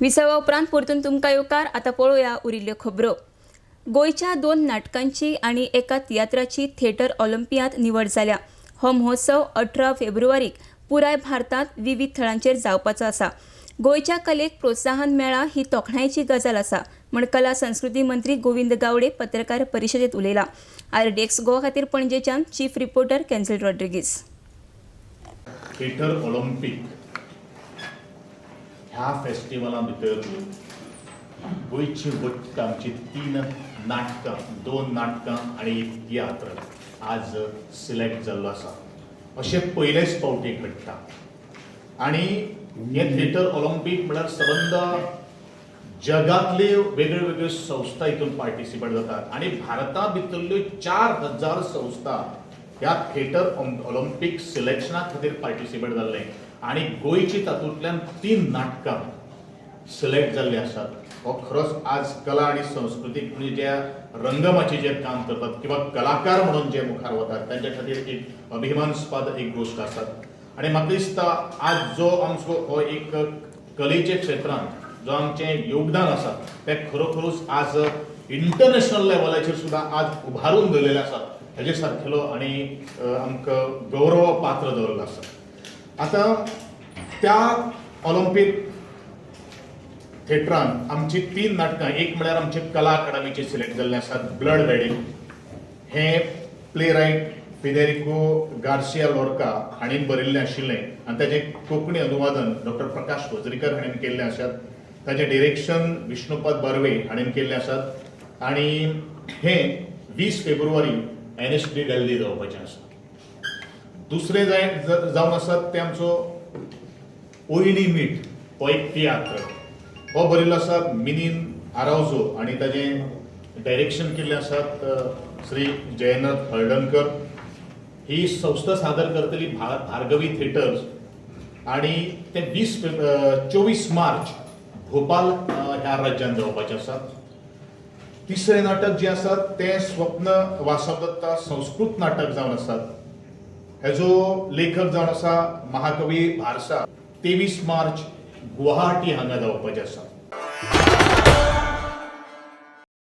विसवा उपरांत परतून तुमकां येवकार. आतां पळोवया उरिल्ल्यो खबरो. गोंयच्या दोन नाटकांची आनी एका तियात्राची थिएटर ऑलिम्पियांत निवड जाल्या. हो महोत्सव 18 फेब्रुवारीक पुराय भारतांत विविध थळांचेर जावपाचो आसा. गोंयच्या कलेक प्रोत्साहन मेळ्ळां ही तोखणायेची गजाल आसा म्हण कला संस्कृती मंत्री गोविंद गावडे पत्रकार परिशदेंत उलयला. आरडीएक्स गोवा खातीर पणजेच्यान chief reporter cancel Rodrigues. Theatre Olympic ह्या फेस्टिवला भितर गोंयची वट्ट आमची तीन नाटकां, दोन नाटकां आनी एक तियात्र आज सिलेक्ट जाल्लो आसा. अशें पयलेच फावटी घडटा आनी हें थिएटर ऑलिम्पीक म्हळ्यार सबंद जगांतल्यो वेगळ्यो वेगळ्यो संस्था हितून पार्टिसिपेट जातात आनी भारता भितरल्यो 4000 संस्था ह्या थिएटर ऑलिम्पीक सिलेक्शना खातीर पार्टिसिपेट जाल्ले आनी गोंयची तातूंतल्यान तीन नाटकां सिलेक्ट जाल्लीं आसात. हो खरोच आज कला आनी संस्कृतीक म्हणजे ज्या रंगमाचयेचेर काम करतात किंवा कलाकार म्हणून जे मुखार वतात तांच्या खातीर एक अभिमानस्पद एक गोश्ट आसात. आनी म्हाका दिसता आज जो आमचो हो एक कलेच्या क्षेत्रांत जो आमचें योगदान आसा तें खरोखरूच आज इंटरनॅशनल लेवलाचेर सुद्दां आज उभारून दवरलेलें आसा. हेजे सारकेलो आनी आमकां गौरव पात्र दवरलेलो आसा. आतां त्या ऑलिम्पीक थिएटरान आमची तीन नाटकां, एक म्हळ्यार आमचे कला अकादमीचे सिलेक्ट जाल्ले आसात ब्लड वेडिंग, हें प्ले रायट फेदेरिको गार्सिया लोर्का हांणी बरयल्लें आशिल्लें आनी ताजें कोंकणी अनुवादन डॉक्टर प्रकाश वजरीकर हांणी केल्लें आसात. ताजें डिरेक्शन विष्णुपद बर्वे हांणी केल्लें आसात आनी हें 20 फेब्रुवारी NSD Delhi जावपाचें आसा. दुसरें जावन आसात तें आमचो ओयणी मीठ हो एक तियात्र, हो बरयल्लो आसा मिनीन आरावजो आनी ताजें डायरेक्शन केल्लें आसात श्री जयनाथ हळदणकर. ही संस्था सादर करतली भार्गवी थिएटर्स आनी तें 24 मार्च भोपाल ह्या राज्यांत जावपाचें आसा. तिसरें नाटक जें आसा तें स्वप्न वासवदत्ता संस्कृत नाटक जावन आसात. हेजो लेखक जावन आसा महाकवी भारसा. 23 मार्च गुवाहाटी हांगा जावपाचें आसा.